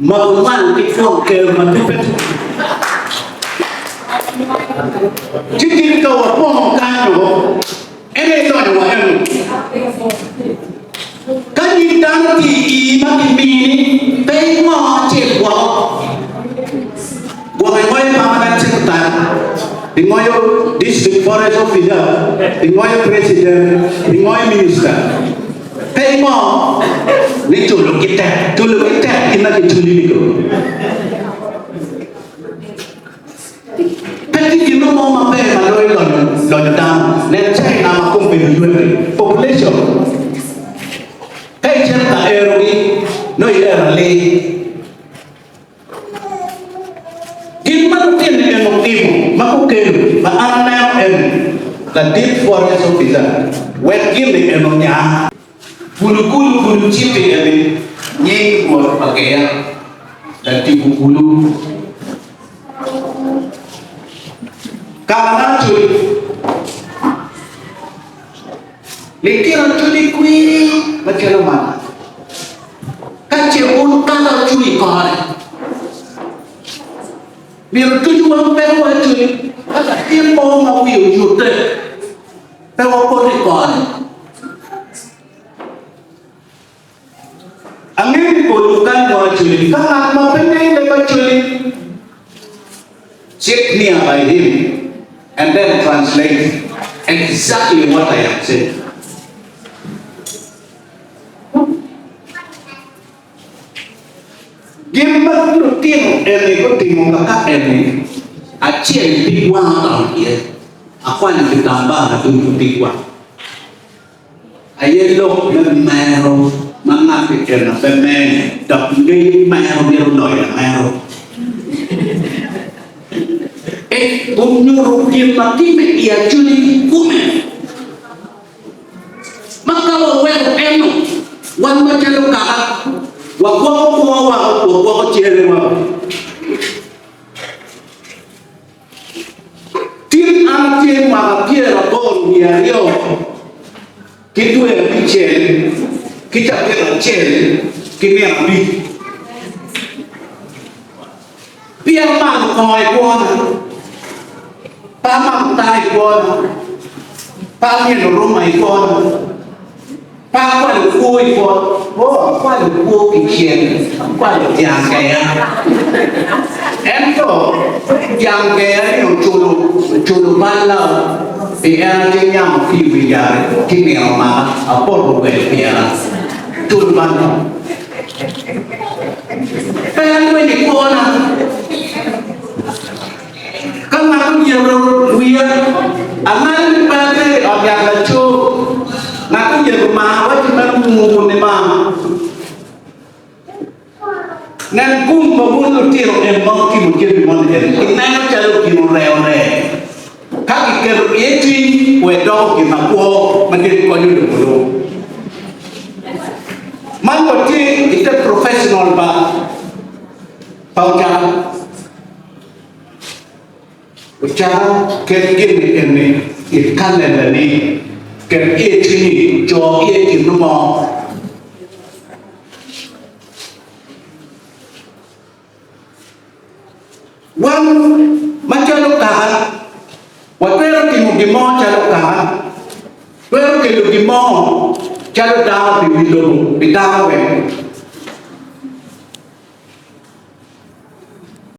Moko man ki twon ker ma tubbe. Ci gin ka wapongo kany woko, en aye donyowa eno. Ka nyig dano tye i ii ma kimini, pe ingo acel gwoko. Gwok ingoyo permanent secretary, ingoyo district forest officer, ingoyo president, ingoyo minister. Pe ingo ni culo ki tek, culo ki tek gin ma kiculi ni ko. Pe tye gin mo maber ma loyo lonyo lonyo dano. Nen China ma kombedo ywek-ki, population. Ka icito ka erogi, nongo iero alii. Gin ma lutino eno timo ma gukelo ma an aneno eni ladit forest officer wek gin-ni eno nya. Kulu kulu kulu citi eni nying Rwot pa geya latibu kulu. Kara man codi litino codi kwiri macalo man. Ka ce wun kaka wucung i kore, myero ducu wan pe waculi ka latin mo ma wiye oyutte pe wapoto i kore. Angeyo ni pol kany mo aculi ka ngat ma pe ngeyo leb aculi sit near by him and then translate exactly what I am saying. Gin ma lutino eni gutimo kaka eni, acel pig wanga odongo iye, akwanyo kitambara ducu pig wanga aye lok me mero ma ngat eno pe mer dok ngeyo mero mito loyo lamero. E onyuto gin ma timme i Acholi kikome. Ma ka waweko eno, wan macalo kaka wagwoko kwowa, wagwoko cerewa. Tin an atye mwaka pyeraboro wiye aryo ki dwe abicel ki cabit acel ki nino abic. Pien amako kongo i kwona, pe amako taa i kwona, pe amyelo ruma i kwona, pe akwalo kwo i kwona. Oo, akwalo kwo kicel, akwalo dyang geya. Ento dyang geya-ni oculo, oculo balla pi en aye nyamo ki i wi yat ci nino omaka, apoto gwelo pyera. Culo balla. Pe alwenyo i kwona. Ka ngat oyeto wiya, angayo ni pe atye i ot yat laco. Ngat oyeto maa wacci meno mungu ni maa. Nen gum pa wun lutino en ma wutimo jami moni eni, ineno calo gin oree oree. Ka kiketo iye cwiny, wek doko gin makwo ma gin konyo lobo lung. Man watye i te professional pa pa Ocaka. Ocaka ket gin ni eni i calendar ni, ket iye cwinyi, co iye gin mo. Wan macalo kaka, watwero timo gin mo calo kaka, twero kelo gin mo calo dano pi wi lobo, pi dano weng.